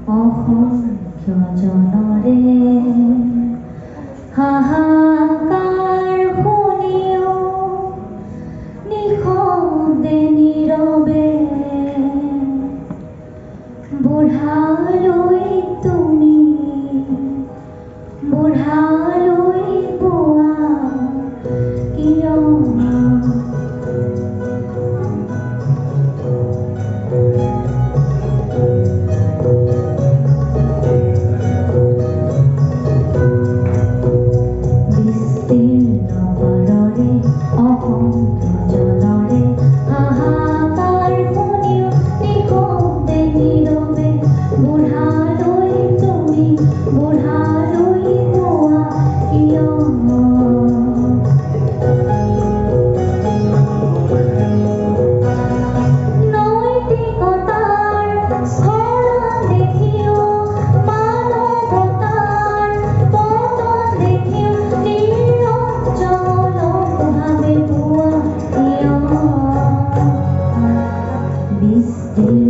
অসংখ্য জনৰে হাহাকাৰ শুনিও নিশব্দে নীৰৱে বুঢ়ালৈ তুমি, বুঢ়ালৈ বোৱা কিয়? বিস্তীৰ্ণ পাৰৰে অসংখ্য জনৰে হাহাকাৰ শুনিও নিশব্দে নীৰৱে বুঢ়ালৈ তুমি, বুঢ়ালৈ বোৱা কিয়? নৈতিকতাৰ স্খলন দেখিও, মানৱতাৰ পতন দেখিও নিৰঞ্জনভাৱে বোৱা কিয়? বিস্তীৰ্ণ